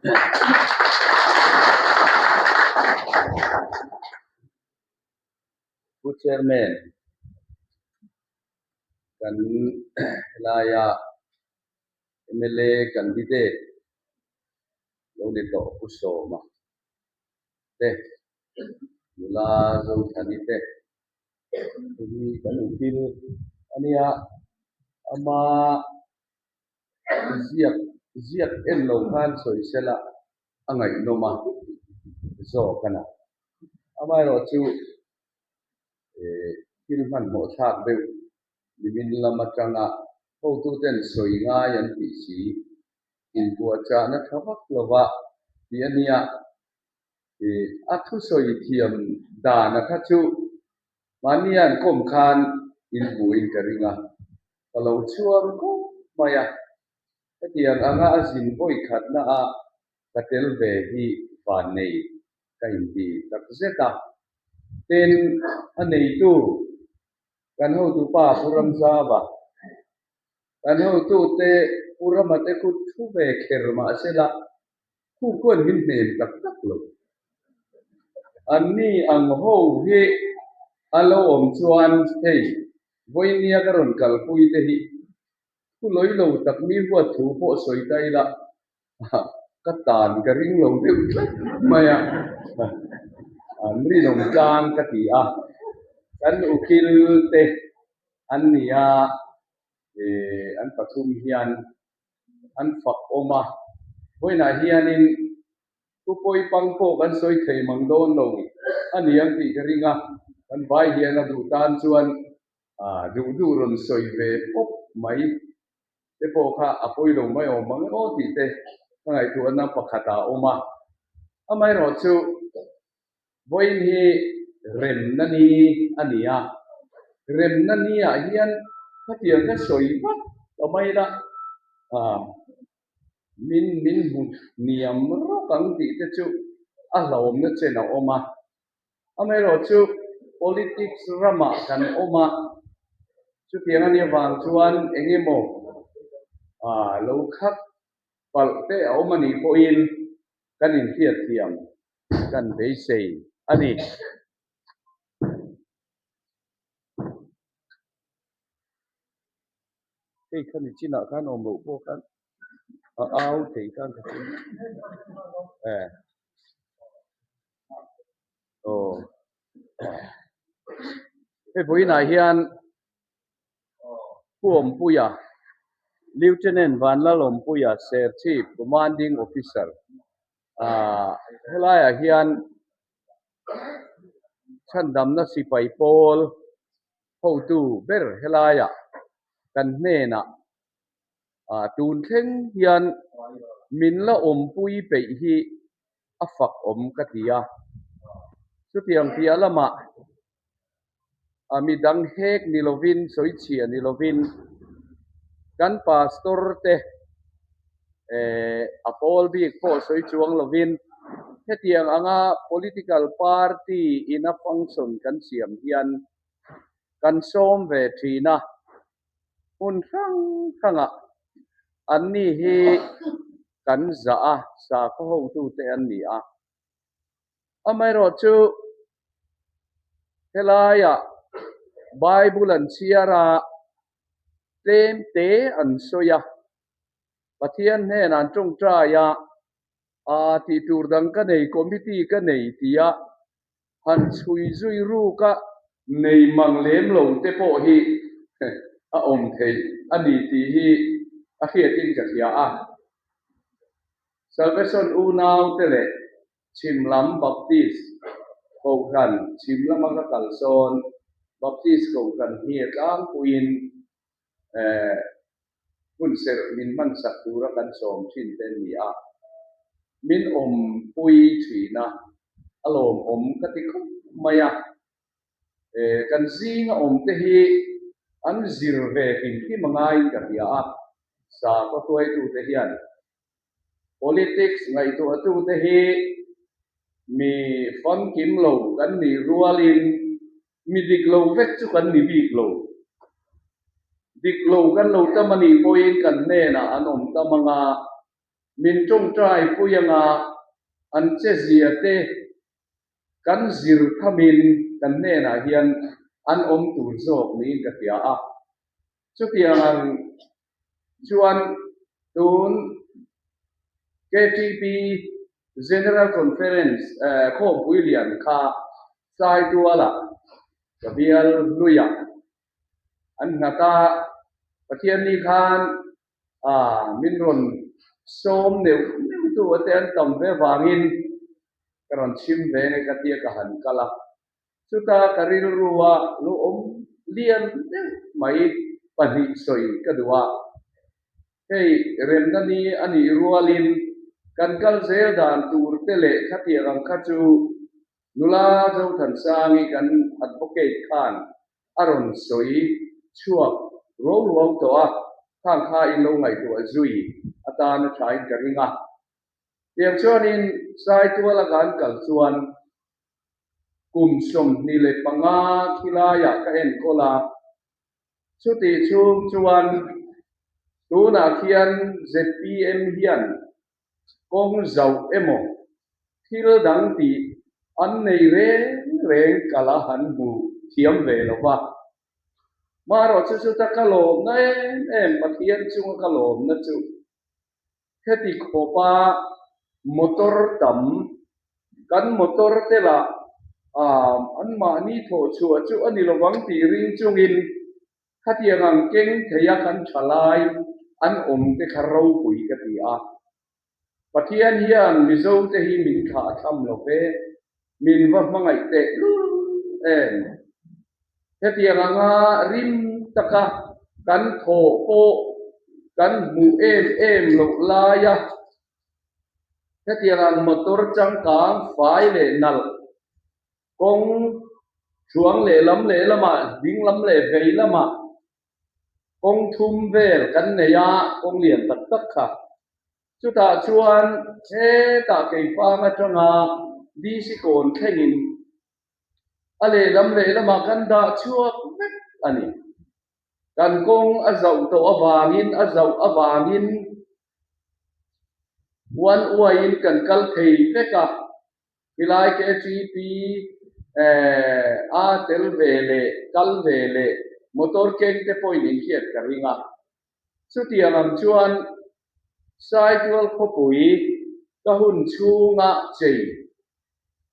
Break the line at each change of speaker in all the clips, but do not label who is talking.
Pu Chairman, kan helaia mla candidate lo ni tawh Pu Sawma te, nula Zothani te hi kan ukil a nia, ama ziak ziak en lo khan sawi sela a ngaihnawm a zawk a na. Amaherawhchu thil hmanhmawh thlak deuh nimin lam atanga hotuten sawi ngai an tih si inbuatchahna tha vak lova tih a nia. A thusawi thiam dana kha chu mahni an kawm khan inhmuhin ka ring a, ka lo chhuang khawp mai a. Hetiang anga a zin vawi khatna a ka tel ve hi van nei ka inti tak zet a. Tin, a neitu kan hotupa Pu Ramzava, kan hotute Pu Rama te khu thu ve kher mahsela khu khuan min hnem tak tak lo. Anni ang ho hi a lo awm chuan hei vawinia ka rawn kalpui te hi Thu lawi lo tak mi huat thu pawh sawi ta ila, ka tan ka ring lo deuh tlat mai a, an rinawm tlang ka ti a, kan ukil te an ni a, an pathum hian an fak awm a, vawiinah hianin thu pawi pang pawh kan sawi thei mang dawn lo a ni ang tih ka ring a, kan vai hian a duh tan chuan A duh duh rawn sawi ve pawp mai te pawh kha a pawi lo mai awm ang aw tih te ka ngaihtuahna pakhat ah a awm a. Amaherawhchu vawiin hi remna ni a ni a, remna ni ah hian khatiang ka sawi vak ta mai la, min min hmu hniam rawk ang tih te chu a hlauhawmna chen a awm a. Amaherawhchu politics ramah kan awm a, chutiang a nih avang chuan eng emaw lo khat palh te a awm a nih pawhin kan inhriatthiam kan beisei a ni. Hei kha ni chinah khan awm loh pawh khan a au thei khan ka hria e. Aw hei vawiinah hian Pu Awmpuia Lieutenant Vanlalawmpuia Serchhip Commanding Officer ah helaiah hian chhandamna sipai pawl hotu ber helaiah kan hnenah ah tun thleng hian min la awmpui peih hi a fak awm ka ti a. Chutiang piah lamah a midang hek ni lovin, sawichhia ni lovin kan pastor te eh a pawl bik pawh sawi chuang lovin hetiang anga political party ina function kan siam hian kan sawm ve thin a. Hmun hrang hrangah anni hi kan zah a, sakhaw hotute an ni a. Amaherawhchu helaiah Bible an chhiar a, tlem te an sawi a, Pathian hnenah an tawngtai a, aa tih tur dang ka nei, committee ka nei tia han chhui zui ruk a, nei mang lem lo te pawh hi a awm theih a ni tih hi a hriatin ka hria a. Salvation unau te leh chhim lam Baptist Kohhran chhim lama ka kal sawn Baptist Kohhran hi a tlangpuiin Hun serh min hmansak tura kan sawm thin te an ni a, min awmpui thin a, a lawmawm ka ti khawp mai a. Kan zinga awm te hi an zir ve hlim hlim a ngaiin ka hria a, sakhaw hruaitute hian politics ngaihtuahtute hi mi famkim lo kan nih rualin Mi dik lo vek chu kan ni bik lo. Dik lo kan lo tam a nih pawhin kan hnenah an awm tam ang a. Min tawngtai pui anga an che zia te kan zir thamin kan hnenah hian an awm tur zawk niin ka hria a. Chutiang ang chuan tun KTP General Conference khawmpui lian kha Saitualah ka bial hluiah an nghat a, Pathianni khan min rawn sawm neuh neuh tu te an tam ve vangin ka rawn chhim ve nge ka tia ka han kal a. Chuta ka rilrua lo awm lian deuh mai pahnih sawi ka duh a. Hei remna ni a nih rualin kan kal zel dan tur te leh khatiang ang kha chu nula Zothansangi kan advocate khan a rawn sawi chhuak ruau ruau tawh a, khang kha in lo ngaihtuah zui atan a thain ka ring a. Tiang chuanin Saituala kan kal chuan Kum 25 khilaiah ka enkawl a, chutih chhung chuan tunah khian zpm hian kawng zauh emaw thil dang tih an nei reng reng kal a han hmu thiam ve lo va. Marawhchu chuta ka lawmna em em Pathian chunga ka lawmna chu Heti khawpa motor tam, kan motor te lah anmahni thawh chhuah chu a ni lovang tih ring chungin khatiang ang keng theia kan tha lai an awm te kha ropui ka ti a. Pathian hian Mizo te hi min thlah tham lo ve, min va hmangaih teh lul em. Hetiang anga rim taka kan thawh pawh kan hmuh em em loh laia hetiang ang motor changkang fai leh nalh kawng thuang lehlam lehlamah dinglam leh vei lamah kawng thum vel kan nei a, kawng lian tak tak kha. Chutah chuan hetah keifang atanga DC kawn thlengin A lehlam lehlamah kan dah chhuak vek a ni. Kan kawng a zauh tawh avangin a zauh avangin uan uaiin kan kal thei vek a, khilai KTP a tel ve leh kal ve leh motor keng te pawhin inhriat ka ring a. Chutiang ang chuan Saitual khawpui ka hun chhunga chei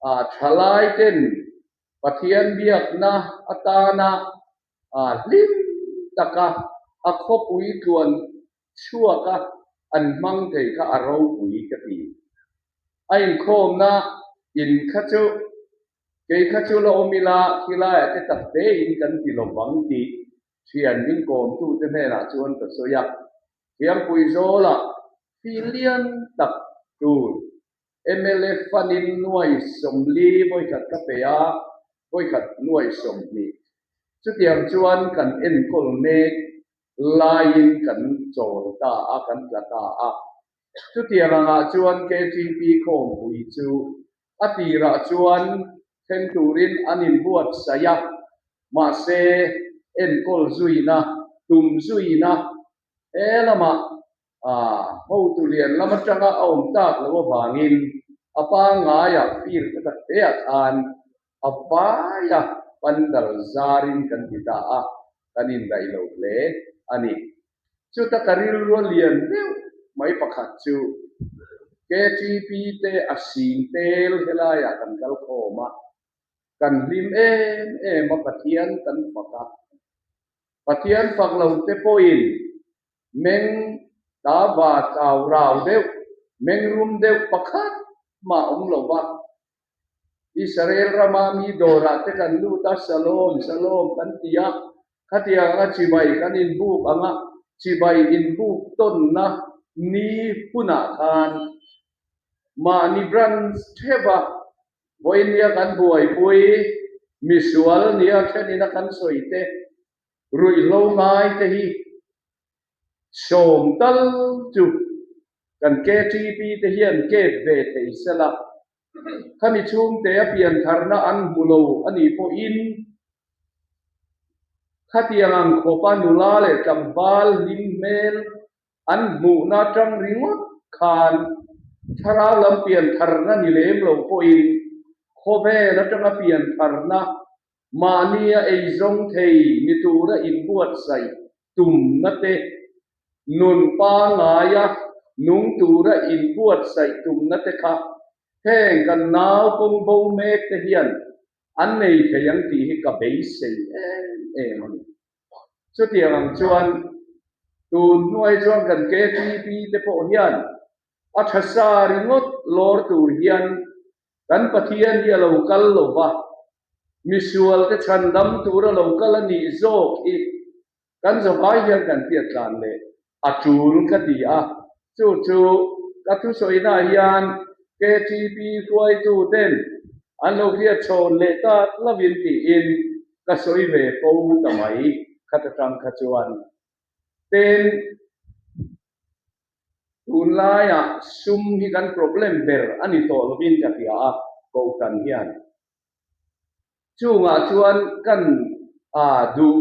a thalaiten Pathian biakna atana hlim taka a khawpui tluan chhuaka an hmang thei kha a ropui ka ti. A inkhawmna in kha chu kei kha chu la awm ila khilaiah te tak tein kan ti lovang tih thian min kawmtute hnenah chuan ka sawi a. Thiangpui zawlah fil lian tak tur Mla fanin nuai 40 vawikhat ka pe a, vawikhat nuai 20. Chutiang chuan kan enkawl mek laiin kan chawl ta a, kan tla ta a. Chutiang angah chuan KTP khawmpui chu a tirah chuan thleng turin an inbuatsaih a, mahse enkawl zuina, tum zuina he lamah hotu lian lam atanga a awm tak loh avangin a pangaiah fir ka tak teah khan a vaia pandal zarin kan ti ta a, kan indaih lo hle a ni. Chuta ka rilru a lian deuh mai pakhat chu KTP te a sing tel helaiah kan kal khawm a, kan hlim em em a Pathian kan fak a. Pathian fak lo te pawhin Meng ta va chau rau deuh, meng rum deuh pakhat mah awm lo va. Israel rama mi dawrah te kan lut a, Shalom, Shalom kan ti a, khatiang anga chibai kan inbuk ang a, chibai inbuk tawnna ni hunah khan mahni branch theuha vawinia kan buaipui misual nia thenin a kan sawi te Ruihhlo ngai te hi sawm tal chu kan KTP te hian kep ve thei sela, khami chhungte a piantharna an hmu lo a nih pawhin khatiang ang khawpa nula leh tlangval hlim hmel an hmuhna atang ringawt. Khan thlarau lam pian tharna ni lem lo pawhin khawvel atanga pian tharna mahnia eizawng thei ni tura inbuatsaih tumna te, nun pangaia nung tura inbuatsaih tumna te kha heng kan nau kawng bo mek te hian an nei thei ang tih hi ka beisei em em a ni. Chutiang ang chuan tun hnuai chuan kan KTP te pawh hian a tha sa ringawt lawr tur hian kan Pathian hi a lo kal lo va, misual te chhandam tur a lo kal a nih zawk hi kan zavai hian kan hriat tlan leh a tul ka ti a, chu chu ka thusawi-naah hian KTP hruaitu ten an lo hriat chhawn leh tak lovin tiin ka sawi ve fo ta mai khat atang kha chuan. Tin, tunlaiah sum hi kan problem ber a ni tawh lovin ka hria a, Kohhran hian. Chungah chuan kan duh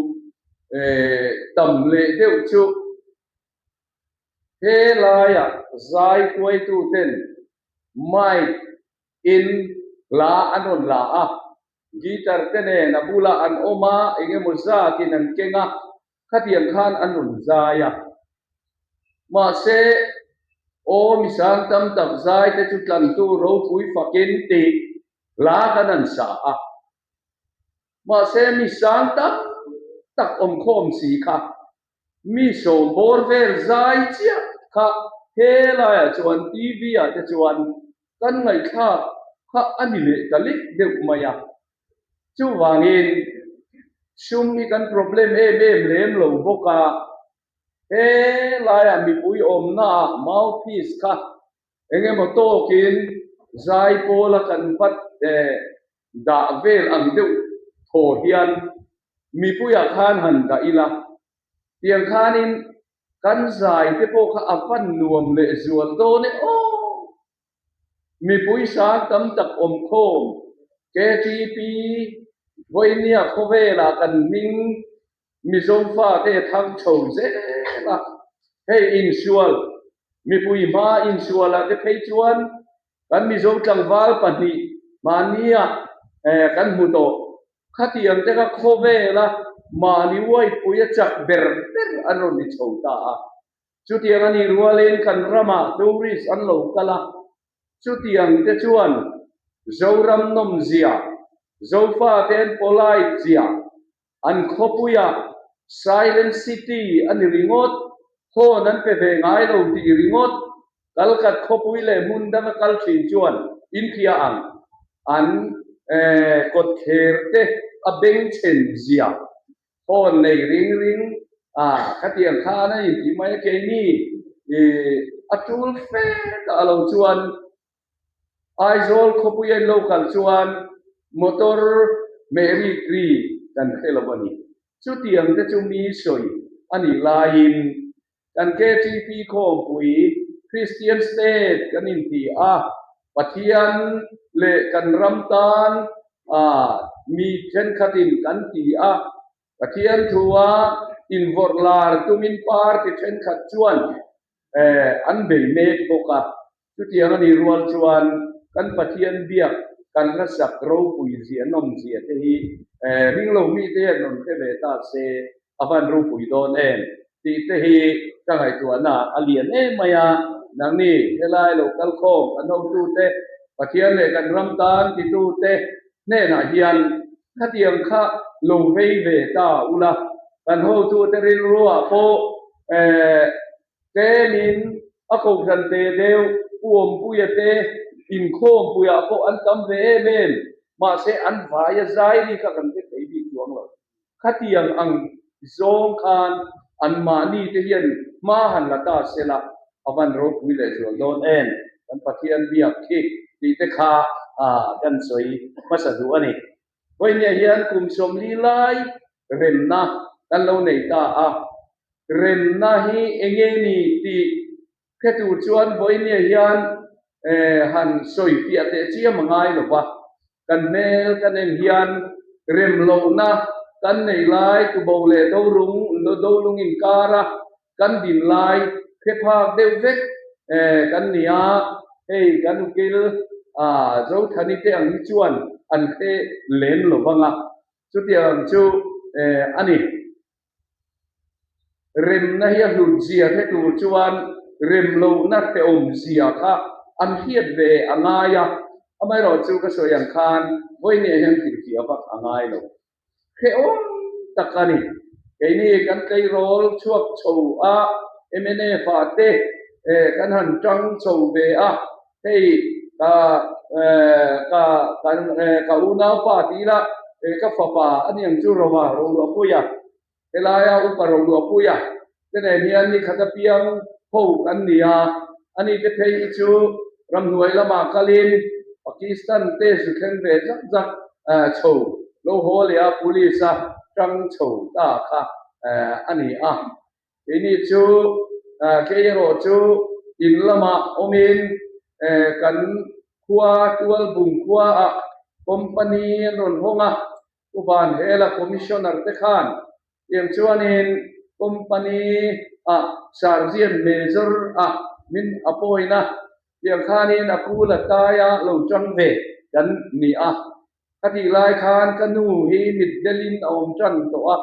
tam leh deuh chu he laiah zai hruaituten mic in hla an rawn la a, guitar te nen a bulah an awm a, eng emaw zatin an keng a, khatiang khan an rawn zai a. Mahse, aw misang tam tak zai te chu tlantu ropui fakin tih Hla kan an sa a, mahse mi sang tam tak awmkhawm si kha mi sawm bawr vel zai chiah kha he laiah chuan TV ah te chuan kan ngaihthlak kha a ni leh ta lek deuh mai a. Chuvangin sum hi kan problem em em lem lo bawk a, he laiah mipui awmnaah mouthpiece kha Eng emaw tawkin zai pawla kan vat dah vel ang deuh thaw hian mipuiah khan han dah ila, tiang khanin kan zai te pawh kha a van nuam leh zual dawn e aw! Mipui sang tam tak awm khawm KTP vawinia khawvelah kan hming Mizo fate thang chho zel a, hei insual, mipui hma insualah te phei chuan kan Mizo tlangval pahnih mahnia kan hmu tawh. Khatiang te kha khawvela mahni uaipui a chak ber ber an rawn ni chho ta a. Chutiang a nih rualin kan ramah tourist an lo kal a, chutiang te chuan Zoram nawmzia, Zofate an polite zia, An khawpuia Silent City a ni ringawt, phone an pe ve ngai lo tih ringawt, kalkhat khawpui leh hmun danga kal thin chuan inhria ang. An kawtthler te a bengchhen zia phone nei ring ring a, khatiang khan a intih mai a, keini a tul fe ta lo chuan Aizawl khawpui an lo kal chuan motor meh rik ri kan hre lo a ni. Chutiang te chu mi sawi a nih laiin kan KTP khawmpui Christian State kan inti a, Pathian leh kan ram tan mi thenkhatin kan ti a, Pathian thua invawrh lar tumin party thenkhat chuan an bei mek bawk a. Chutiang a nih rual chuan kan Pathian biak kan hlasak ropui zia nawm zia te hi ringlo mite hian rawn hre ve ta se a van ropui dawn em tih te hi ka ngaihtuahna a lian em mai a. Nangni helai lo kal khawm kan hotute, Pathian leh kan ram tan titute hnenah hian khatiang kha lo vei ve ta ula, kan hotute rilruah pawh Tlemin a kohhran te deuh Pu Awmpuia te inkhawmpuiah pawh an tam ve em em, mahse an vaia zai ri kha kan hre thei bik chuang lo. Khatiang ang zawng khan anmahni te hian hma han la ta se la, a van ropui leh zual dawn em, kan Pathian biak khi tih te kha kan sawi hmasa duh a ni. Vawinia hian kum 40 lai remna kan lo nei ta a, remna hi enge ni tih hre tur chuan vawinia hian han sawi fiah teh chiam a ngai lo va, kan hmel kan en hian rem lohna kan nei lai tubo leh dolung inkara kan din lai hre phak deuh vek. Kan ni a, hei kan ukil Zothani te ang hi chuan an hre lem lo vang a, chutiang ang chu a ni. Remna hi a hlut zia hre tur chuan rem lohna hrehawm zia kha an hriat ve a ngai a, amaherawhchu ka sawi ang khan vawinia hian hrilhfiah vak a ngai lo. Hrehawm tak a ni. Keini kan tleirawl chhuak chho a, mnf ah te kan han tang chho ve a, hei ka ka kan ka unaupa ti ila ka fapa a ni ang chu Roma Roluahpuia, helaia upa Roluahpuia te nen hian ni khat apiang ho kan ni a, ani te phei hi chu ramhnuai lamah kalin Pakistan te zu thleng ve zak zak chho lo haw leh a police a tang chho ta kha a ni a. Keini chu kei erawh chu in lamah awmin kan khua Tualbung khuaah company an rawn hawng a, Pu Vanhela Commissioner te khan Tiang chuanin company ah Sergeant Major ah min appoint a, tiang khanin a pu la taia lo tang ve kan ni a. Ka tih lai khan ka nu hi mitdelin a awm tan tawh a,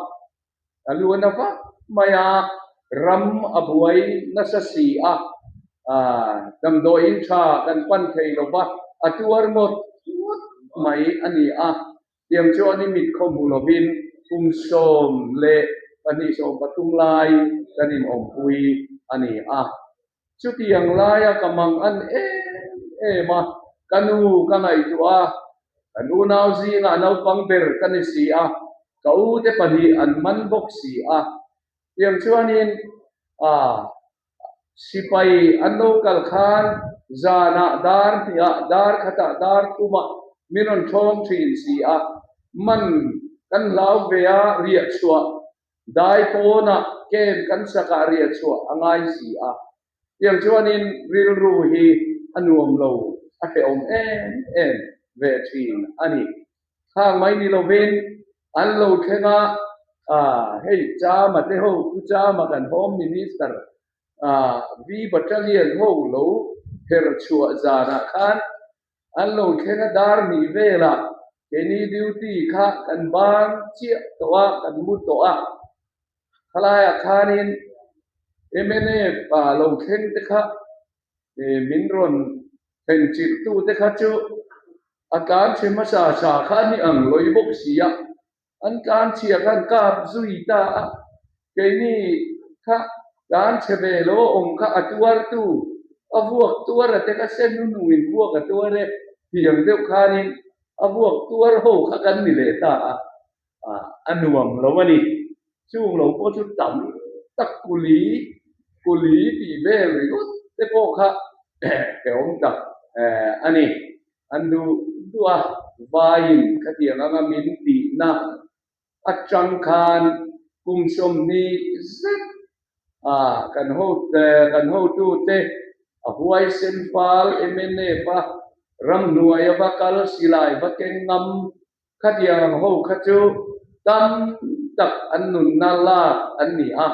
a lu a na vak mai a, ram a buai nasa si a, damdawiin tha kan pan thei lo va, a tuar ngawt ngawt mai a ni a. Tiang chuan i mit khaw hmu lovin kum 12 13 lai kan inawmpui a ni a. Chutiang laia ka mang an em em a, ka nu ka ngaihtuah a, kan unau zingah naupang ber ka ni si a, ka ute pahnih an man bawk si a. Tiang chuanin a Sipai an lo kal khan zanah dar hnihah dar khatah dar thumah min rawn thawng thin si a, man kan hlau ve a riah chhuah dai pawnah camp kan sakah riah chhuah a ngai si a, tiang chuanin rilru hi a nuam lo a hrehawm em em ve thin a ni. Khang mai ni lovin an lo thleng a, hei Chama te ho, Pu Chama kan Home Minister V Battalion ho lo her chhuah zanah khan an lo thleng a, dar hnih velah keini duty kha kan ban chiah tawh a, kan mu tawh a, khalaiah khanin mnf lo thleng te kha min rawn thlen chilhtu te kha chu a tlan chhe hmasa sa kha a ni ang lawi bawk si a, an tlan chhia khan kap zui ta a, keini kha tlan chhe ve lo a awm kha a tuartu a vuak tuar a te kha sen hnuhnungin vuak a tuar e tiang deuh khanin a vuak tuar ho kha kan ni leh ta a. a nuam lo a ni. Chung lo pawh chu tam tak kuli kuli tih vel ringawt te pawh kha hrehawm tak a ni. An duh duh a, vaiin khatiang anga min tihna atang khan kum 20 zet kan ho kan hotute a huaisen fal mnf a ramhnuai a va kal silai va keng ngam Khatiang ang ho kha chu tam tak an nunna lak an ni a,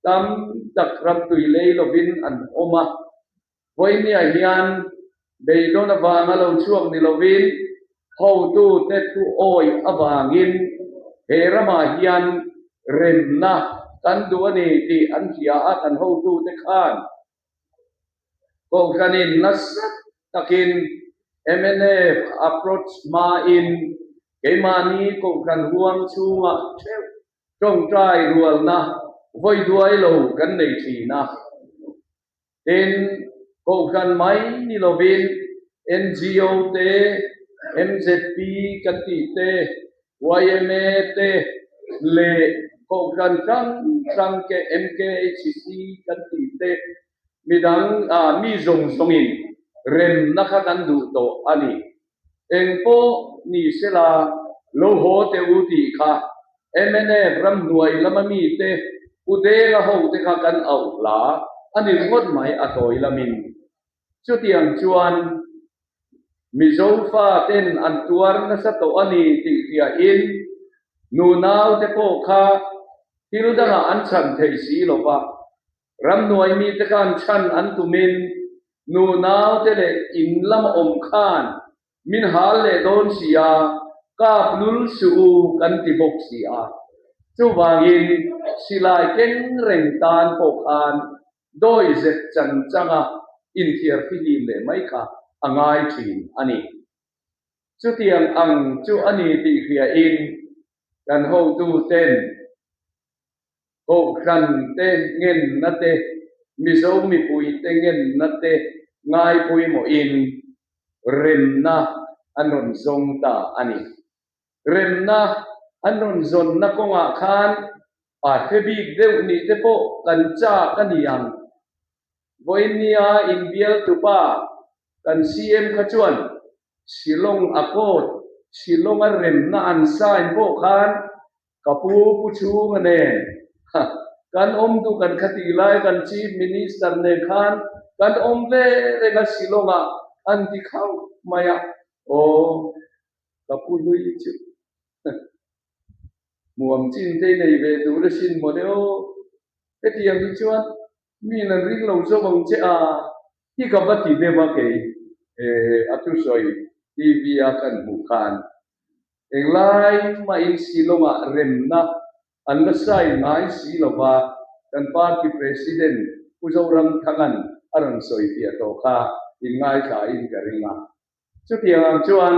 tam tak ramtui lei lovin an awm a. Vawinia hian beidawn avanga lo chhuak ni lovin hotute thu awih avangin he ramah hian remna kan duh a ni tih an hria a, kan hotute khan Kohhranin nasa takin mnf approach hmain keimahni kohhran huang chhungah theuh tawngtai rualna vawi duai lo kan nei thin a. Tin, kohhran mai ni lovin ngo te, MZP kan tih te, yma te leh kohhran hrang hrang MKHC kan tih te Midang ah mi zawng zawngin remna kha kan duh tawh a ni. Eng pawh ni sela lo haw teh u tih kha mnf ramhnuai lama mite Pu Denga ho te kha kan auh hla a ni ringawt mai a tawi lamin. Chutiang chuan Mizo fa ten an tuar nasa tawh a ni tih hriain nunau te pawh kha thil dangah an chhan thei si lo va. Ramhnuai mite khan chhan an tumin. Nunaute leh in lama awm khan min hal leh dawn si a, kap lul suh u kan ti bawk si a. Chuvangin silai keng reng tan pawh khan dawi zet chan changa inthiar fihlim leh mai kha a ngai thin a ni. Chutiang ang chu a ni tih hriain kan hotuten Kohhran te ngenna te, Mizo mipui te ngenna te ngai pawimawhin remna an rawn zawng ta a ni. Remna an rawn zawnna kawngah khan a hre bik deuh nih te pawh kan chak a ni ang. Vawinia inbialtupa kan CM kha chuan Shillong Accord, Shillong-a remna an sign pawh khan Ka pu Pu Chhunga nen kan awm duh kan khatih lai kan Chief Minister nen khan kan awm ve reng a Shillong-ah an ti khauh mai a, aw ka pu hlui chu hmuam chin te i nei ve tur asin mawle aw, hetiang hi chuan Miin an ring lo zawk ang che a, hi ka va ti deuh a kei a thusawi TV a kan hmuh khan englai mahin Shillong-ah remna an la sign ngai si lova kan party president Pu Zoramthanga'n a rawn sawi fiah tawh kha inngaithlain ka ring a. Chutiang ang chuan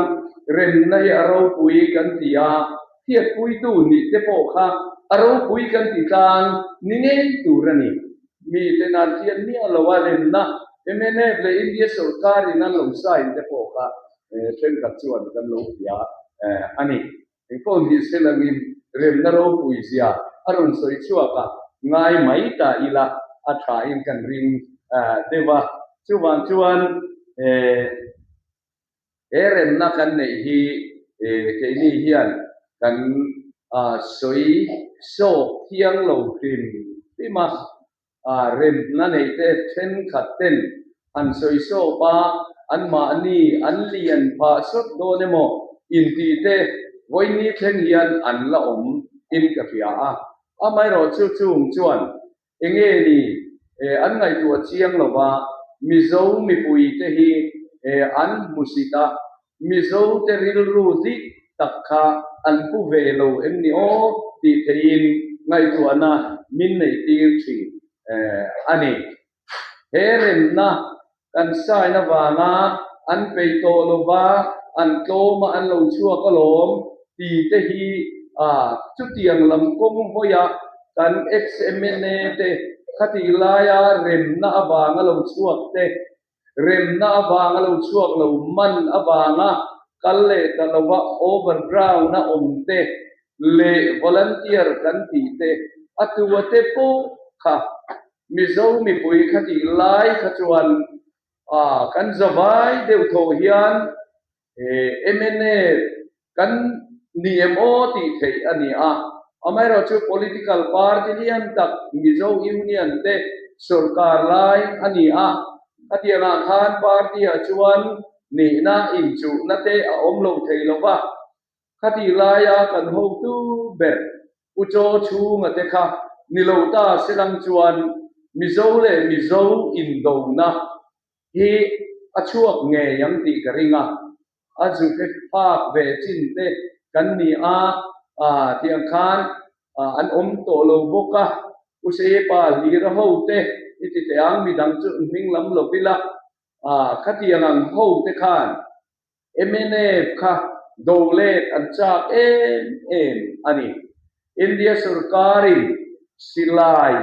remna hi a ropui kan ti a, hriatpuitu nih te pawh kha a ropui kan ti tlang ni ngei tur a ni. Miten an hriat miah lo a, remna mnf leh India sorkarin an lo sign te pawh kha thenkhat chuan kan lo hria a ni. Engpawh ni se langin remna ropui zia a rawn sawi chhuak a, ngai mai ta ila a thain kan ring deuh a. Chuvang chuan he remna kan neih hi keini hian kan sawi sawk thiang lo hrim hrim a. Remna neite thenkhat ten han sawi sawp a, anmahni an lian phah sawt dawn emaw intih te vawiini thleng hian an la awm in ka hria a. Amaherawhchu chung chuan enge ni an ngaihtuah chiang lova Mizo mipui te hi an hmusit a, Mizo te rilru dik tak kha an pu ve lo em ni aw tih theihin ngaihtuahna min neih tir thin a ni. He remna kan sign avanga an peih tawh lova an tlawm a an lo chhuak alawm ti te hi chutiang lam kawng hawiah kan ex-MNA te khatih laia remna avanga lo chhuak te Remna avanga lo chhuak lo man avanga kal leh ta lova overground a awm te leh volunteer kan tih te a tua te pawh kha Mizo mipui kha tih lai kha chuan kan zavai deuh thaw hian Mnf kan ni em aw tih theih a ni a, amaherawhchu political party lian tak Mizo Union te sawrkar lai a ni a, khatiangah khan party ah chuan nihna inchuhna te a awm lo thei lo va, khatih laia kan hotu ber Pu Chaw chhunga te kha ni lo ta selang chuan Mizo leh Mizo indona hi a chhuak ngei ang tih ka ring a, a zu hre phak ve chin te kan ni a, tiang khan an awm tawh lo bawk a, U Seipa Hlira ho te i ti teh ang, midang chu hming lam lo ila, khatiang ang ho te khan mnf kha do let an chak em em a ni. India sorkarin silai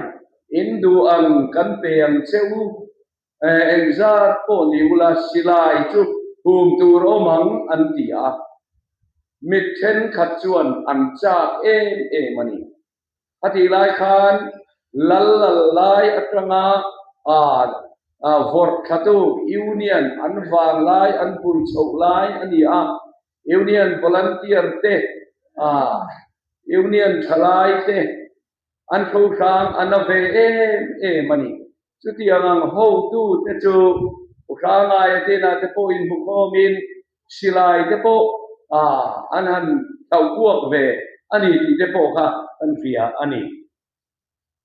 in duh ang kan pe ang che u Engzat pawh ni ula silai chu hum tur awm ang an ti a, mit thenkhat chuan an chak em em a ni. A tih lai khan lal lal lai atanga vawrh thlatu Union an vang lai an bul chhoh lai a ni a, Union volunteer te, Union thalai te, An tho hrang a na ve em em a ni. Chutiang ang hotute chu U Hrangaia te inah te pawh inhmukhawmin silai te pawh an han thlauh kuak ve a ni tih te pawh kha kan hria a ni.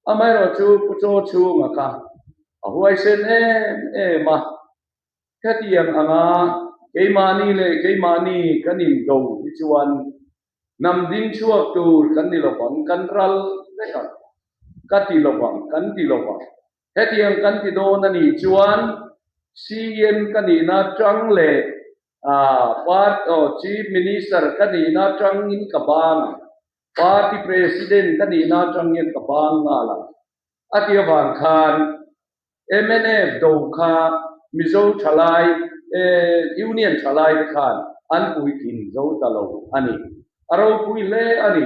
Amaherawhchu Pu Chaw Chhunga kha a huaisen em em a. Hetiang anga keimahni leh keimahni kan indo hi chuan hnam ding chhuak tur kan ni lovang, kan ral vek ang, ka ti lovang, kan ti lovang. Hetiang kan ti dawn a nih chuan CM ka nihna atang leh Chief Minister ka nihna atangin ka bang ang, Party President ka nihna atang hian ka bang nghal ang a ti avang khan mnf do kha Mizo thalai Union thalai te khan an puitlin zo ta lo a ni. A ropui hle a ni.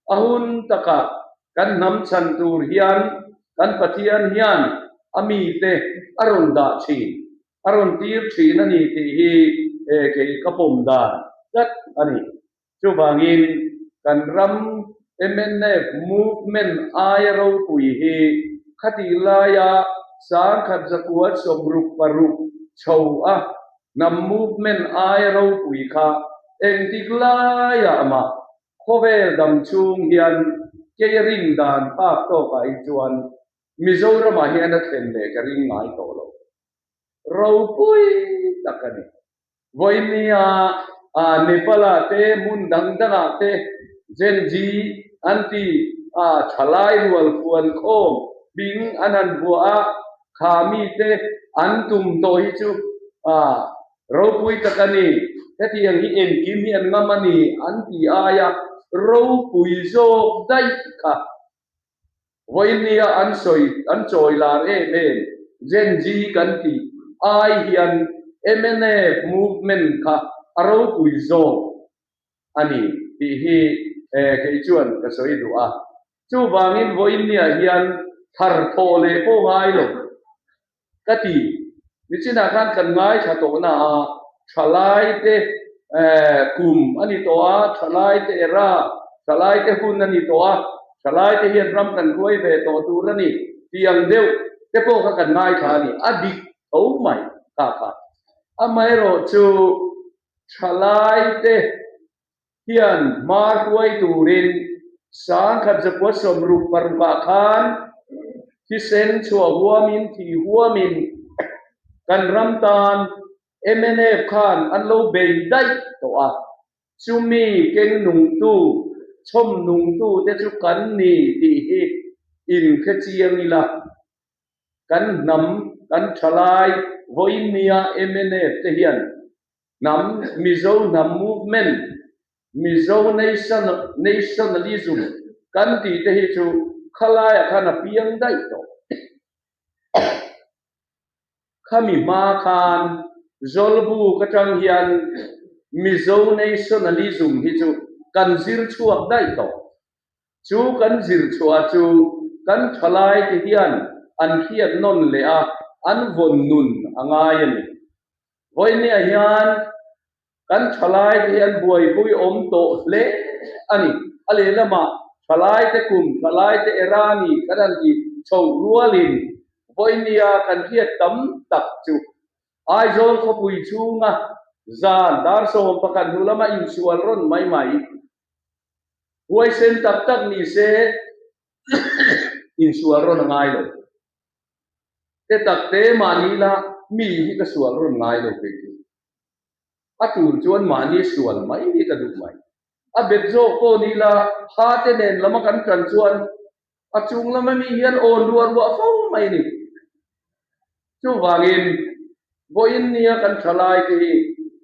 A hun takah kan hnam chhan tur hian kan Pathian hian a mite a rawn dah thin, a rawn tir thin a ni tih hi kei ka pawm dan tlat a ni. Chuvangin kan ram mnf movement aia ropui hi khatih laia sangkhat zakua 66 chho a hnam movement aia ropui kha engtik laiah mah khawvel dam chhung hian kei a rin dan phak tawkah hi chuan Mizoramah hian a thlen leh ka ring ngai tawh lo. Ropui tak a ni. Vawinia Nepal-ah te, hmun dang dangah te Gen Z an ti a, thalai rual fuan khawm hming an han vuah a, kha mite an tum tawh hi chu ropui tak a ni. Hetiang hi engkim hi an ngam a ni an ti aia ropui zawk daih kha. Vawinia an sawi an chawi lar em em Gen Z kan tih ai hian mnf movement kha a ropui zawk a ni tih hi kei chuan ka sawi duh a. Chuvangin vawinia hian thar thawh leh pawh ngai lo. Ka ti, nichinah khan kan ngaithla tawh na a, thalaite kum a ni tawh a, thalaite era, thalaite hun a ni tawh a, thalaite hian ram kan hruai ve tawh tur a ni tih ang deuh te pawh kha kan ngaithla a ni, a dik tho mai kha kha. Amaherawhchu thalaite hian hma hruai turin 1966 ah khan thisen chhuah huamin thih huamin kan ram tan mnf khan an lo bei daih tawh a, chumi keng nungtu, chhawm nungtu te chu kan ni tih hi inhre chiang ila kan hnam kan thalai vawiin nia mnf te hian Hnam, Mizo hnam movement, Mizo nation, nationalism kan tih te hi chu khalaiah khan a piang daih tawh. Khami hma khan Zawlbuk atang hian Mizo nationalism hi chu kan zir chhuak daih tawh. Chu kan zir chhuah chu kan thalai te hian an hriat nawn leh a, an vawn nun a ngai a ni. Vawinia hian kan thalaite hi an buaipui awm tawh hle a ni. A lehlamah thalaite kum, thalaite era ni kan han ti chho rualin vawinia kan hriat tam tak chu Aizawl khawpui chhunga zan dar 11 hnu lama insual rawn mai mai, huaisen tak tak ni se insual rawn a ngai lo. Te tak te mahni la mi hi ka sual rawn ngai lo kei chu. A tur chuan mahni sual mai hi ka duh mai. A bet zawk pawh ni la ha te nen lama kan tan chuan a chung lama mi hian awn ruah ruah fo mai a ni. Chuvangin vawiin nia kan thalai te hi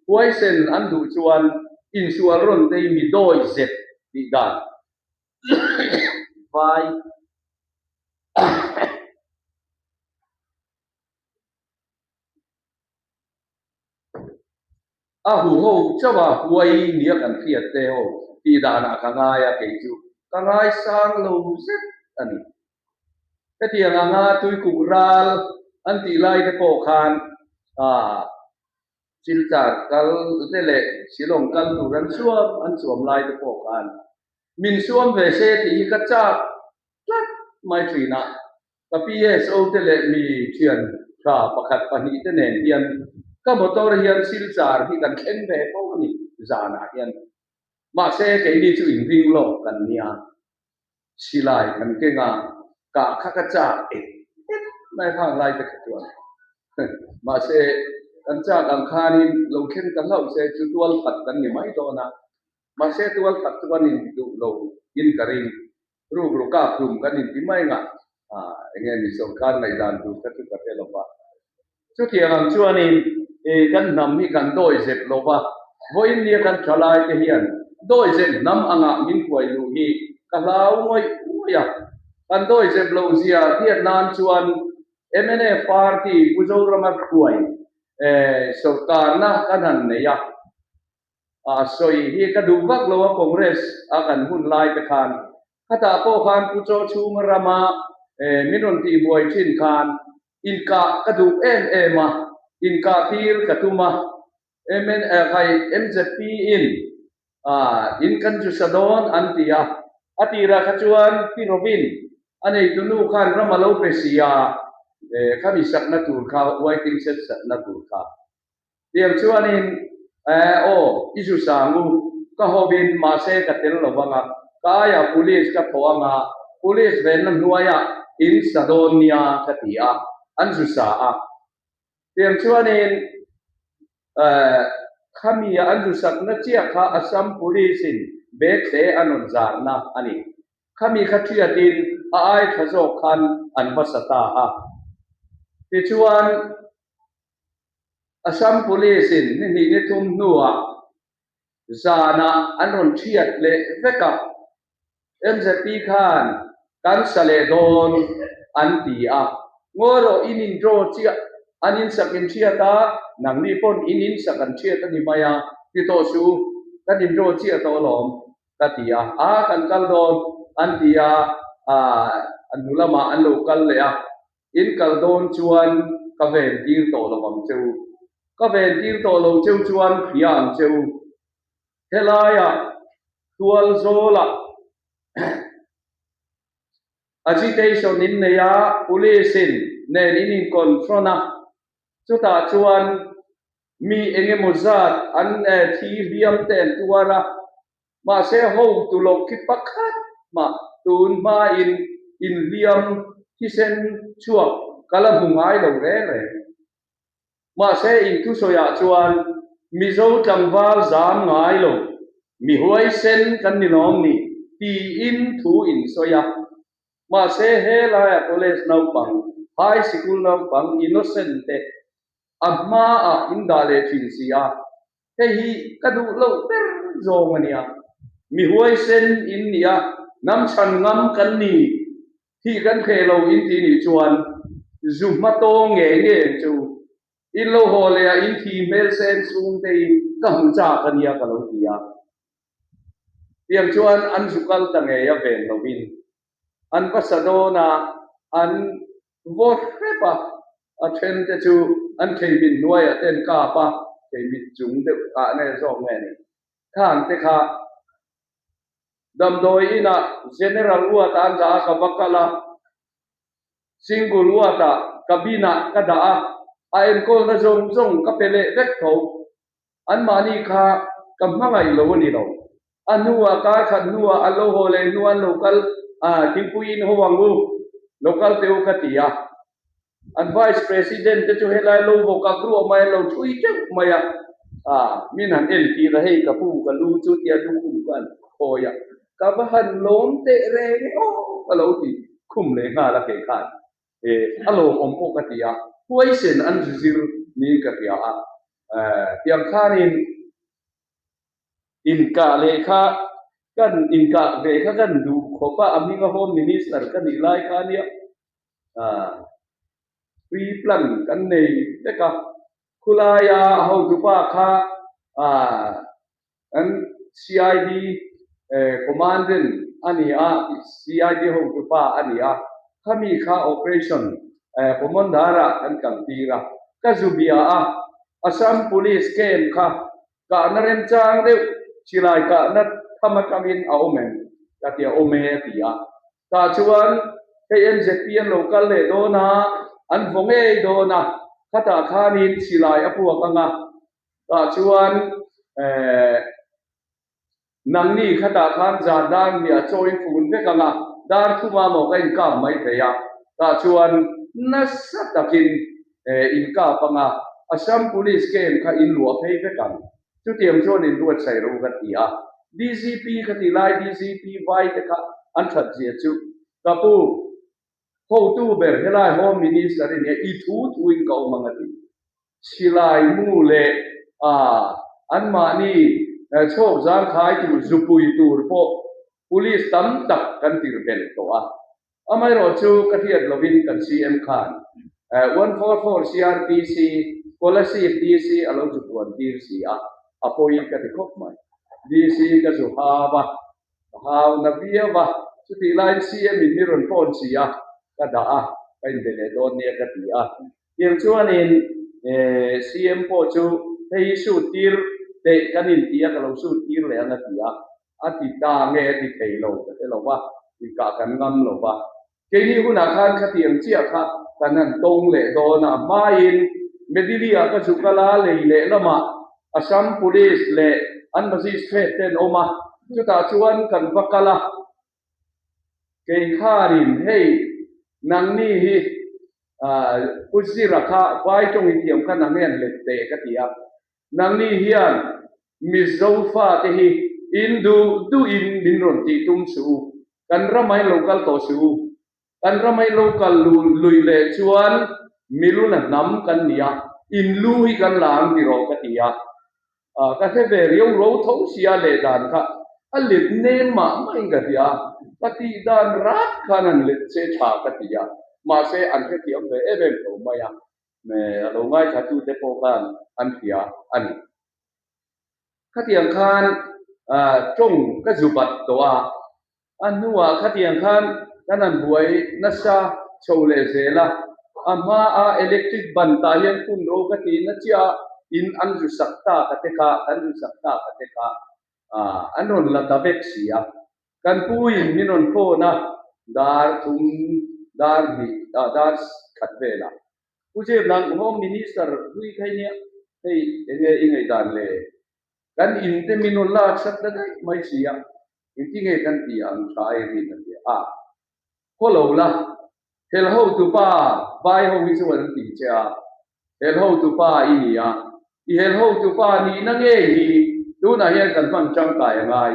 huaisen an duh chuan insual rawn te hi mi dawi zet tih dan vai A huho chauh a huai nia kan hriat te ho tih danah ka ngai a, kei chu ka ngaisang lo zet a ni. Hetiang anga tuikuk ral an tih lai te pawh khan Silchar kal te leh Shillong kal tur an suam an suam lai te pawh khan min suam ve se tih hi ka chak tlat mai thin a, ka PSO te leh mi thian tha pakhat pahnih te nen hian ka motor hian Silchar hi kan thleng ve fo a ni zanah hian. Mahse keini chu inring lawk kan nia. Silai kan keng a, kah kha ka chak et et mai khang lai te kha chuan. Mahse. Kan chak ang khanin lo thleng ta hlauh se chu tual khat kan ni mai dawn a, mahse tual khat chu kan inti duh lo in ka ring. Rukru kap hlum kan inti mai ngah eng nge ni sawrkar ngaihdan tur kha chu ka hre lo va. Chutiang ang chuanin kan hnam hi kan dawi zep lo va, vawiin nia kan thalai te hian dawi zep hnam angah min huai luh hi ka hlau ngawih ngawih a. Kan dawi zep loh zia hriat nan chuan mnf party Pu Zorama hruai sawrkarna kan han nei a. A sawi hi ka duh vak lo a Congress a kan hun lai te khan khatah pawh khan Pu Chaw chhunga rama min rawn tihbuai thin khan inkah ka duh em em a, inkah tir ka tum a, mnf MZP in in kan chu sa dawn an ti a, a tirah kha chuan Pi Robin a neitu nu khan ram a lo pe si a, khami sakna tur kha waiting shed sakna tur kha. Tiang chuanin, Eh aw, i zu sang u, ka hawin mahse ka tel lo vang a, ka aiah police ka thaw ang a, police venna hnuaiah in sa dawn nia ka ti a, an zu sa a. Tiang chuanin, eh, khami an zu sakna chiah kha Assam Police-in bag hle a rawn zarna a ni. Khami kha thiatin a ai tha zawk khan an va sa ta a. Tichuan, Assam Police in ni hnih ni thum hnuah zanah an rawn thiat leh vek a, MZP khan kan sa leh dawn an ti a, ngawi rawh in in draw chiah, an in sak in thiat a, nangni pawn in in sak an thiat a ni mai a, ti tawh suh u, kan in draw chiah tawh alawm ka ti a, a kan kal dawn an ti a, a hnu lamah an lo kal leh a. In kal dawn chuan ka ven tir tawh lo ang che u. Ka ven tir tawh lo cheu chuan hria ang che u. Helaiah tual zawlah agitation in nei a, police in nen in in confront a, chutah chuan mi eng emaw zat an thi hliam te an tuar a, Mahse hotu loh khi pakhat mah tun hmain inhliam thisen chhuak ka la hmu ngai lo reng reng. Mahse inthusawiah chuan Mizo tlangval zam ngai lo, mi huaisen kan ni lawm ni tiin thu insawi a. Mahse helaia college naupang, high sikul naupang innocent te a hmaah in dah leh thin si a. Hei hi ka duh loh ber zawng a nia. Mi huaisen in nia, hnam chhan ngam kan ni hi kan hreh lo in ti nih chuan zu hma tawng ngei ngei ang che u. In lo haw leh a in thi hmel sen chhung te hi ka hmu chak a nia ka lo ti a. Tiang chuan an zu kal ta ngei a ven lovin an va sa dawn a, an vaw hrep a, a then te chu an theimit hnuaiah te an kap a, theimit chung deuh ah nge zawk nge ni khang te kha damdawi inah General Ward ah an dah a, ka va kal a, Single Ward ah cabin ah ka dah a, a enkawlna zawng zawng ka pe leh vek tho. Anmahni kha ka hmangaih lo a ni lo. A hnuah kar khat hnuah an lo haw leh hnuah an lo kal a, thingpui in haw ang u, lo kal teh u ka ti a. An Vice President te chu helai lo vaw kak ruah mai an lo thui teuh mai a, a min han en tir a, hei ka pu ka lu chu tia lukhum khan khawi a, ka va han lawm teh reng e aw ka lo ti khum leh nghal a kei khan. A lawmawm pawh ka ti a, huaisen an zir niin ka hria a. Tiang khanin inkah leh kha kan inkah ve kha kan duh khawp a, a hminga Home Minister ka nih lai kha ania pre-plan kan nei vek a, khulaia hotupa kha Kan CID Commandant a ni a, CID hotupa a ni a, khami kha Operation Commander-ah kan kaltir a, ka zu bia a, Assam Police camp kha kahna remchang deuh silai kahna tham atangin a awm em? Ka ti a, awm e a ti a. Tah chuan hei MZP an lo kal leh dawn a, an vaw ngei dawn a, khatah khanin silai a puak ang a, Tah chuan nangni khatah khan zan dar hniah chaw in fun vek ang a, dar thuma maw ka inkap mai thei a, tah chuan nasa takin inkap ang a. Assam Police camp kha in luah phei vek ang. Chutiang chuan in buatsaih ro ka ti a. DGP ka ti lai DGP vai te kha an that zia chu ka pu hotu ber helai Home Minister i nia i thu thu in ka awm ang a ti. Silai mu leh a anmahni chhawk zangkhai tur zupui tur pawh Police tam tak kan tir belh tawh a. Amaherawh chu ka hriat lovin kan CM khan 144 CRPC Kolasib DC a lo zu puan tir si a, a pawi ka ti khawp mai. DC ka zu hau a, ka hau na viau a, chutih laiin CM in mi rawn phone si a, ka dah a, ka inbe leh dawn nia ka ti a. Tiang chuanin CM pawh chu hei hi suit tir teh kan inti a, ka lo suit tir leh ang a ti a. A ti ta nge a ti thei lo ka hre lo va, inkah kan ngam lo va. Keini hunah khan khatiang chiah kha kan han tawng leh dawn a, a hmain Medili-ah ka zuk a la, lei leh lamah Assam Police leh an Magistrate te an awm a, chutah chuan kan va kal a. Kei khanin hei nangni hi Pu Zira kha vai tawng inthiam kha nang hian let teh ka ti a, Nangni hian Mizo fate hi in duh duhin min rawn tih tum suh u, kan ramah in lo kal tawh suh u. Kan ramah in lo kal lui leh chuan miluna hnam kan ni a, in lu hi kan la ang tiraw ka ti a. Ka hre ve riau ro tho sia leh dan kha a let nem mah mahin ka hria a, ka tih dan rat khan an let che tha ka ti a, mahse an hrethiam ve em em tho mai a. A lo ngaithlatute pawh khan an hria a ni. Khatiang khan tawng ka zu bat tawh a, a hnuah khatiang khan kan han buai nasa chho leh zel a, a hmaa electric ban tah hian phun ro ka tih na chiah a, in an zu sak ta ka te kha, kan zu sak ta ka te kha an rawn la ta vek si a. Kan puin min rawn phone a, dar thum, dar hnih, dar khat velah. Pu Zirlang, Home Minister hlui kha i nia, hei enge i ngaihdan le? Kan in te min rawn lak sak ta daih mai si a, engti nge kan ti ang tha ai rin a ti a. Khaw lo la, hel hotupa vai ho hi chuan an ti che a, hel hotupa i ni a, i hel hotupa nihna ngei hi tunah hian kan hman tangkai a ngai.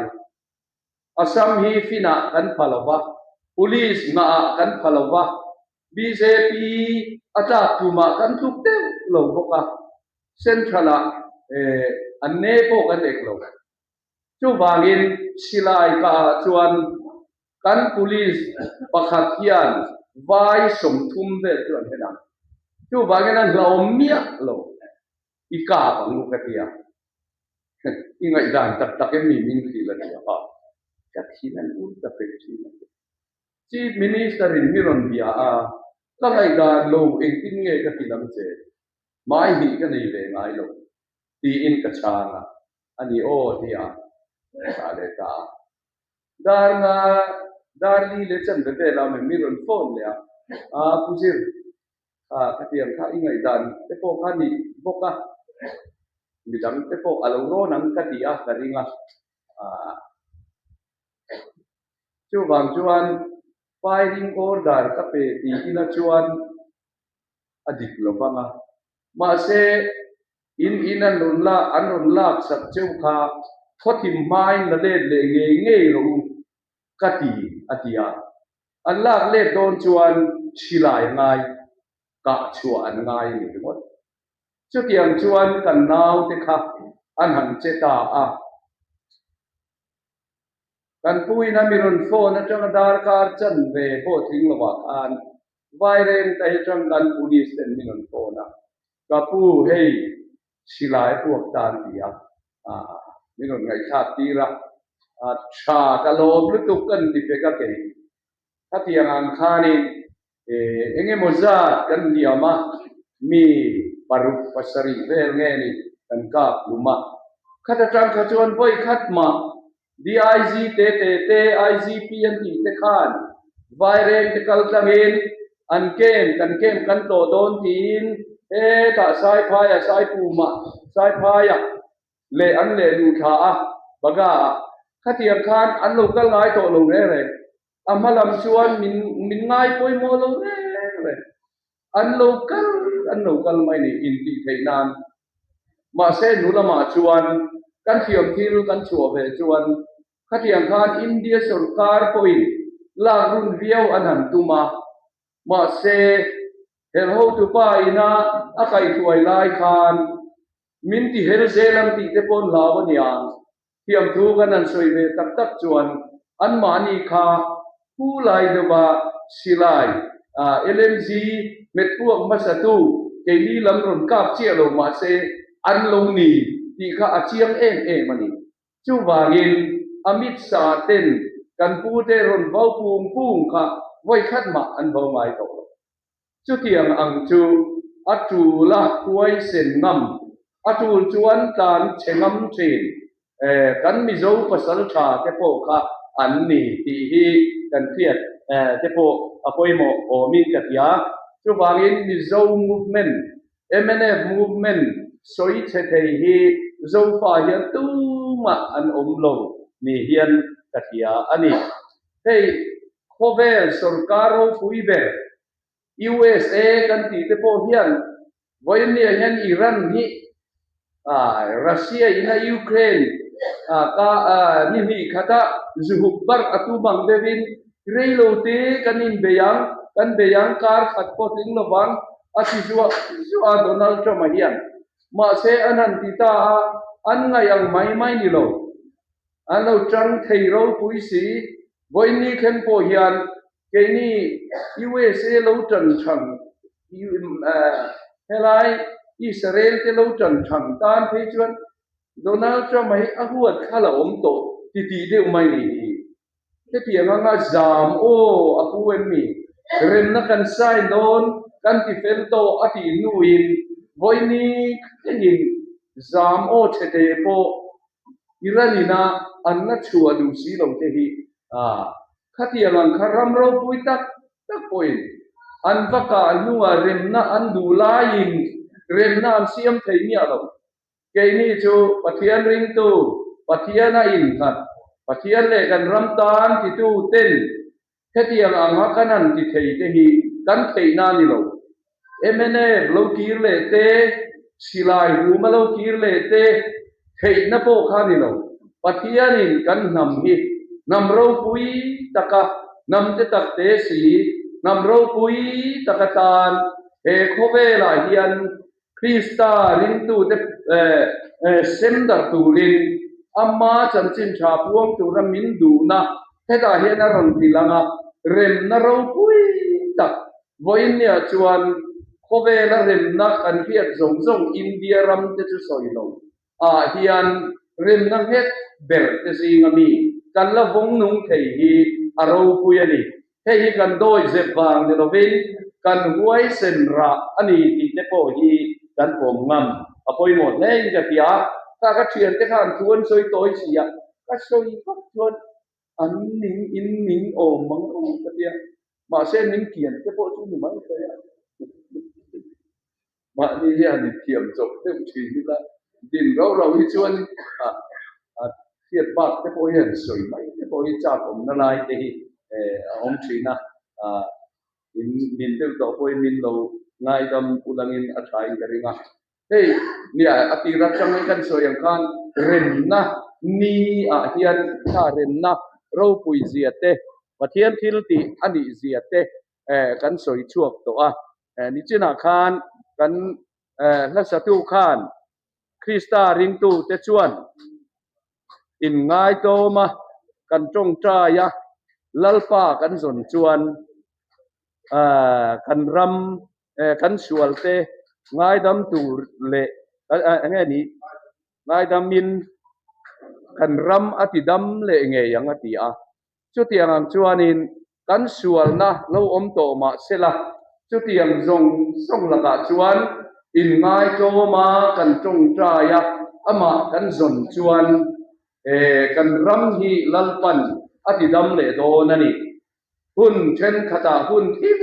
Assam hi finah kan pha lo va, Police ngahah kan pha lo va, bjp a tlak tumah kan tluk deuh lo bawk a, Central-ah an ne pawh kan ek lo. Chuvangin silai kaah chuan kan Police pakhat hian vai 30 vel chu an hen ang. Chuvangin an hlauhawm miah lo. I kap ang u ka ti a. I ngaihdan tak tak em mi min hrilh a ti a, ka thin an ur ta pek thin a ti. Chief Minister in mi rawn bia a, ka ngaihdan lo engtin nge ka ti lam che, hmai hnih ka nei ve ngai lo tiin ka chhang a, a ni aw ti a, ka thlah leh ta a. Dar nga dar li leh chanve velah mi rawn phone leh a, aa Pu Zir, Kha khatiang kha i ngaihdan te pawh kha ni bawk a, midang te pawh a lo rawn ang ka ti a, ka ring a. Chuvang chuan firing order ka pe ti ila chuan a dik lo vang a. Mahse, in in an rawn la an rawn lak sak cheu kha khawthim hmain la let leh ngei ngei rawh u ka ti a ti a. An lak let dawn chuan silai ngai kah chhuah an ngai a ni ringawt. Chutiang chuan kan naute kha an han che ta a. Kan puin a mi rawn phone atanga darkar chanve pawh tling lovah khan Vaireng ta hi atang kan police ten min rawn phone a, ka pu hei silai puak ta an ti a, min rawn ngaihthlak tir a, tha ka lawm lutuk kan ti pek a kei. Khatiang ang khanin eng emaw zat kan hniam a, mi paruk pasarih vel nge ni kan kap hlum a. Khat atang kha chuan vawi khat mah DIG te te te IGP an tih te khan Vaireng te kal tlangin an kem kan kem kan tlawh dawn tiin hetah Saiphaia Saipuma Saiphaia leh an leh luh thla a Baga ah khatiang khan an lo kal ngai tawh lo reng reng. A hma lam chuan min min ngai pawimawh lo reng reng. An lo kal. an lo kal mai ni intih theih nan. Mahse nu lamah chuan kan thiam thil kan chhuah ve chuan khatiang khan India sorkar pawhin lak run viau an han tum a. Mahse hel hotupa ina a kaihhruai lai khan Min ti hel zel ang tih te pawh an hlau a nia. Thiamthu kan han sawi ve tak tak chuan anmahni kha Pu Lai deuha silai LMG hmet puak hmasatu keini lam rawn kap chiah lo mahse an lo ni tih kha a chiang em em a ni. Chuvangin Amit Shah ten kan pute rawn vau pung pung kha vawikhat mah an vau ngai tawh lo. Chutiang ang chu a tul a huaisen ngam, a tul chuan tlan chhe ngam thin. Kan Mizo pasal tha te pawh kha an ni tih hi kan hriat te pawh a pawimawh awmin ka hria. Chuvangin Mizo movement, mnf movement sawi chhe thei hi Zofa hian tumah an awm lo ni hian ka hria a ni. Hei Khawvel sorkar ropui ber USA kan tih te pawh hian vawiinniah hian Iran hi Russia in a Ukraine ka ni hnih khata zuhup barh a tum ang deuhin reilo te kan inbei ang, kan bei ang kar khat pawh tling lovang a ti zuah zuah a Donald Trump-a hian. Mahse an han ti ta a, an ngaih ang mai mai ni lo. An lo tang thei ropui si. Vawiinni thleng pawh hian keini USA lo tan chhan helai Israel te lo tan chhan tan phei chuan Donald Trump-a hi a huat thla la awm tawh titih deuh mai ni hi. Hetiang anga zam aw a pu em mi? Remna kan sign dawn kan ti fel tawh a tih hnuin vawiinni thlengin zam aw chhete pawh Iran ina an la chhuah duh si lo te hi khatiang ang kha ram ropui tak tak pawhin an va kah hnuah remna an duh laiin remna an siam thei miah lo. Keini chu Pathian ringtu, Pathiana innghat, Pathian leh kan ram tan titu ten Hetiang anga kan han ti thei te hi kan theihna a ni lo. Mnf lo kir leh te, silai huma lo kir leh te theihna pawh kha a ni lo. Pathianin kan hnam hi hnam ropui taka, hnam te tak te si, hnam ropui taka tan he khawvelah hian Krista ringtute sem darh turin Ama chanchin tha puang tura min duhna hetah hian a rawn ti lang a, remna ropui tak vawiinniah chuan khawvela remna kan hriat zawng zawng India ram te chu sawi lo ah hian remna nghet ber te zinga mi kan la vawng nung thei hi a ropui a ni. Hei hi kan dawi zep vang ni lovin kan huaisen rah a ni tih te pawh hi kan pawm ngam a pawimawh hle in ka ti a, kha ka thiante khan thu an sawi tawi si a, ka sawi vak chuan an ning in ning awm mang lo ka ti a, mahse min kian te pawh chu ni mai thei a. Mahni hian i thiam chawp deuh thin ila, din rau rau hi chuan a hriat bak te pawh hian sawi mai te pawh hi chak awmna lai te hi a awm thin a, in min deuh tawh pawhin min lo ngaidam ulangin a thain ka ring a. Hei nia a tir atangin kan sawi ang khan remna ni ah hian thla remna ropui zia te, Pathian thil tih a nih zia te kan sawi chhuak tawh a. Nichinah khan kan hlasatu khan Krista ringtute chuan inngaitawm a, kan tawngtai a, Lalpa kan zawn chuan kan ram kan sualte ngaidam tur leh eng nge ni ngaidamin kan ram a tidam leh ngei ang a ti a. Chutiang ang chuanin kan sualna lo awm tawh mah sela, chutiang zawng zawng lakah chuan inngaitawma kan tawngtai a, amah kan zawn chuan kan ram hi Lalpan a tidam leh dawn a ni. Hun thenkhatah hun thim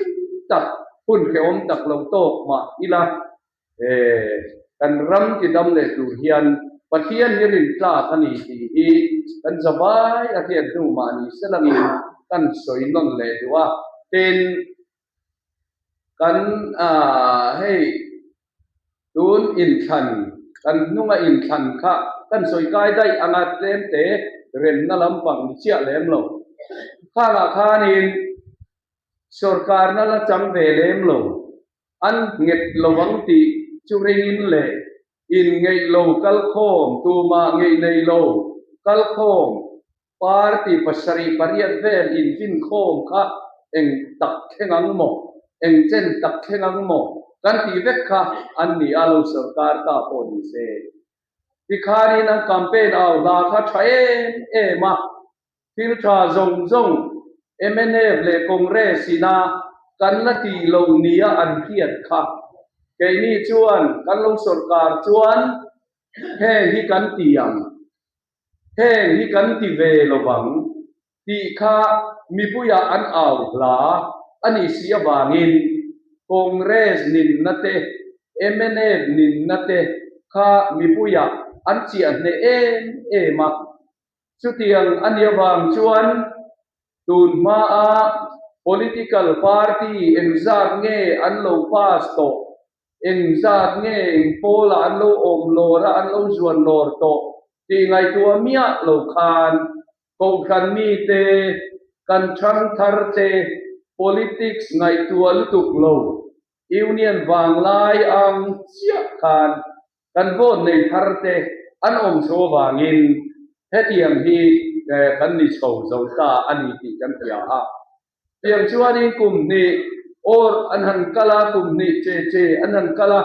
tak, hun hrehawm tak lo tawk mah ila, He kan ram ti dam leh tur hian Pathian hi rintlak a ni tih hi kan zavai a hriat hnu mahni selangin kan sawi nawn leh duh a. Tin, kan hei. Tun inthlan, kan hnunga inthlan kha kan sawi kai daih anga tlemte remna lampang ni chiah lem lo. Khangah khanin sorkarna la chang ve lem lo, an nghet lo ang tih chu ringin leh inngeih lo kalkhawm, tumah ngeih nei lo kalkhawm Party 78 vel infinkhawm kha eng tak thleng ang maw, eng chen tak thleng ang maw kan tih vek kha an ni a, lo sorkar ta pawh ni se. Tikhanin an campaign au hla kha tha em em a, thil tha zawng zawng mnf leh Congress ina kan la tih loh nia an hriat kha. Keini chuan kan lo sorkar chuan heng hi kan ti ang. Heng hi kan ti ve lo vang tih kha mipuiah an au hla a nih si avangin Congress ninna te, mnf ninna te kha mipuiah an chiah hneh em em a. Chutiang a nih avang chuan tun hmaa political party engzat nge an lo pass tawh Engzat nge eng pawlah an lo awm lawr a, an lo zuan lawr tawh tih ngaihtuah miah lo khan Kohhran mite, kan thangthar te politics ngaihtuah lutuk lo, Union vanglai ang chiah khan kan vote nei thar te an awm chho avangin hetiang hi kan ni chho zo ta a ni tih kan hria a. Tiang chuanin kum hnih or an han kal a, kum hnih che che an han kal a,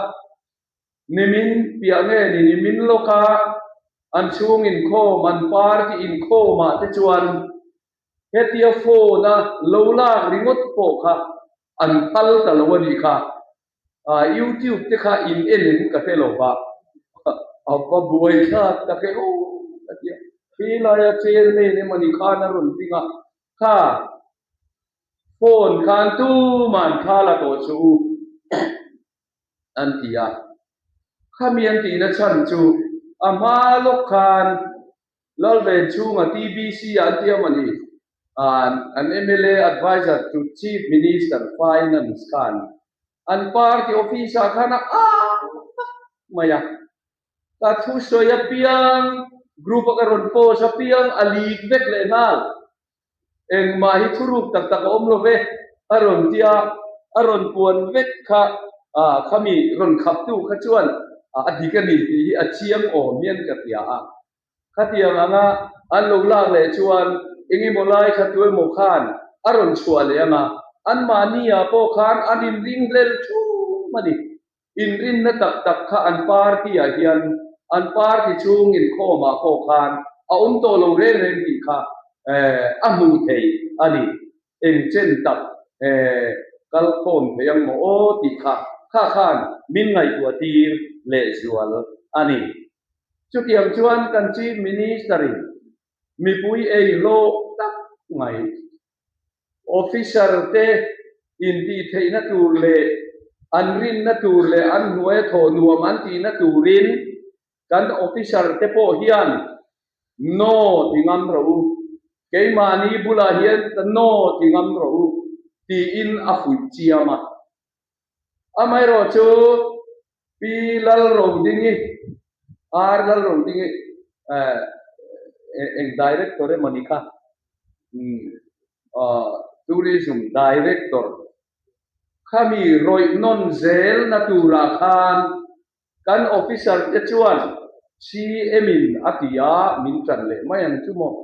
nimin piah nge ni nimin lawka an chhung inkhawm, an party inkhawmah te chuan hetia phone a lo lak ringawt pawh kha an phal ta lo a nih kha. YouTube te kha in en in ka hre lo va, a va buai thlak tak e aw ka ti a, khi laia chairman emawni khan a rawn ding a, Kha phone khan tuman thla la tawh chu u an ti a. Khami an tihna chhan chu a hma lawk khan Lalven chhunga TBC ah an ti a mawni an mla advisor to Chief Minister Finance khan an party office ah khan a ang tak mai a. Ka thusawi apiang, group a ka rawn post apiang a leak vek leh nghal. Engmah hi thuruk tak tak a awm lo ve, a rawn ti a, a rawn puan vek kha khami rawn khaptu kha chuan a dik a ni tih hi a chiang awm hian ka hria a. Khatiang anga an lo lak leh chuan engemaw lai kha tu emaw khan a rawn chhuah leh ang a, anmahni ah pawh khan an inringhlel thum a ni. Inrinna tak tak kha an party ah hian an party chhung inkhawm ah pawh khan a awm tawh lo reng reng tih kha a hmuh thei a ni. Eng chen tak kal khawm thei ang maw aw tih kha kha khan min ngaihtuah tir lehzual a ni. Chutiang chuan kan Chief Minister in mipui ei hlawh tak mai Officer te intihtheihna tur leh an rinna tur leh an hnuaia thawh nuam an tihna turin kan officer te pawh hian No ti ngam rawh u, keimahni bulah hian No ti ngam rawh u tiin a fuih chiam a. Amaherawhchu Pi Lalrodingi, R Lalrodingi, eng director emaw ni kha, Tourism director khami rawih nawn zelna turah khan kan officer te chuan CM in a ti a, min tan leh mai ang chu maw,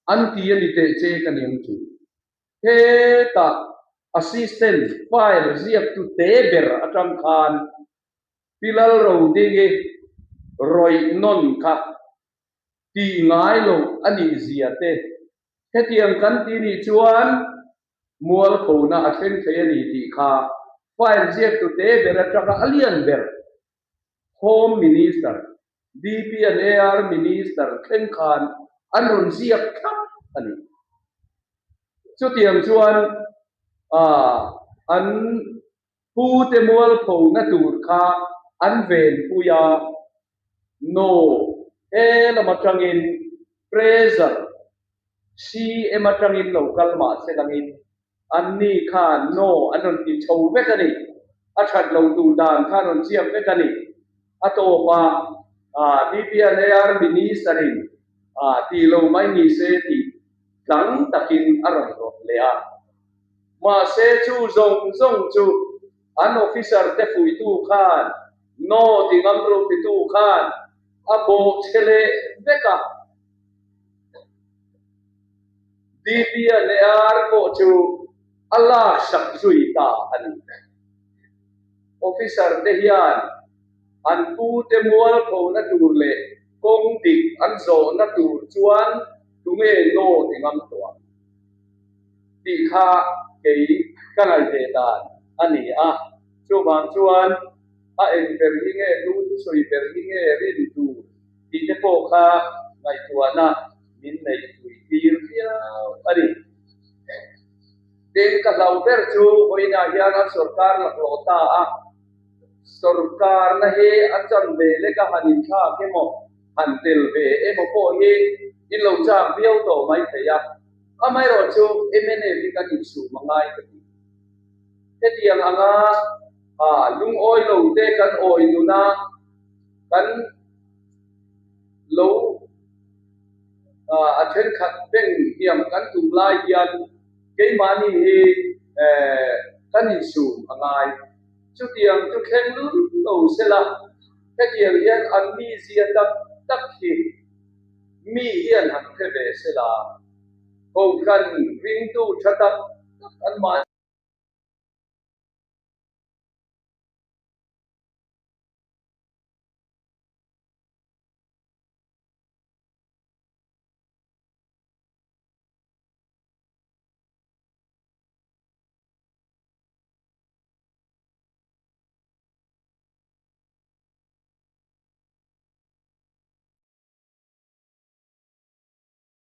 an ti a ni teh che ka ni ang chu. Hetah assistant file ziaktu te ber atang khan Pi Lalrodingi rawih nawn kha tih ngai lo a nih zia te, hetiang kan ti nih chuan mualphona a thleng thei a ni tih kha file ziaktu te ber atanga a lian ber Home Minister, DP and AR Minister thleng khan an rawn ziak thlap a ni. Chutiang chuan an pute mualphona tur kha an venpui a, No, he lam atangin pressure CM atangin lo kal mah se langin Anni khan No an rawn ti chho vek a ni. A that lo tur dan kha an rawn chiak vek a ni. A tawpah DPNAR Minister-in tih lo mai ni se tih tlang takin a rawn rawt leh a. Mahse chu zawng zawng chu an officer te fuihtu khan No ti ngam ru titu khan a bawh chhe leh vek a. DPNAR pawh chu a laksak zui ta a ni. Officer te hian an pute mualphona tur leh kawng dik an zawhna tur chuan tunge no ti ngam tawh ang tih kha kei ka ngaih ve dan a ni a. Chuvang chuan a eng ber hi nge lu thusawi ber hi nge rin tur tih te pawh kha ngaihtuahna min neih pui tir viau a ni. Tin, ka hlau ber chu vawiinah hian an sorkar laklawh ta a, sorkarna hi a chan ve lek a han inthlak emaw, han tel ve emaw pawh hi in lo chak viau tawh mai thei a, amaherawh chu mnf hi kan insum a ngai ka ti. Hetiang anga lungawi lo te kan awi nuna kan lo a thenkhat beng hniam kan tum lai hian keimahni hi kan insum a ngai. Chutiang chu thleng lul lo sela, hetiang hian an mizia tak tak hi mi hian han hre ve sela, Kohhran ringtu tha tak tak an mahni.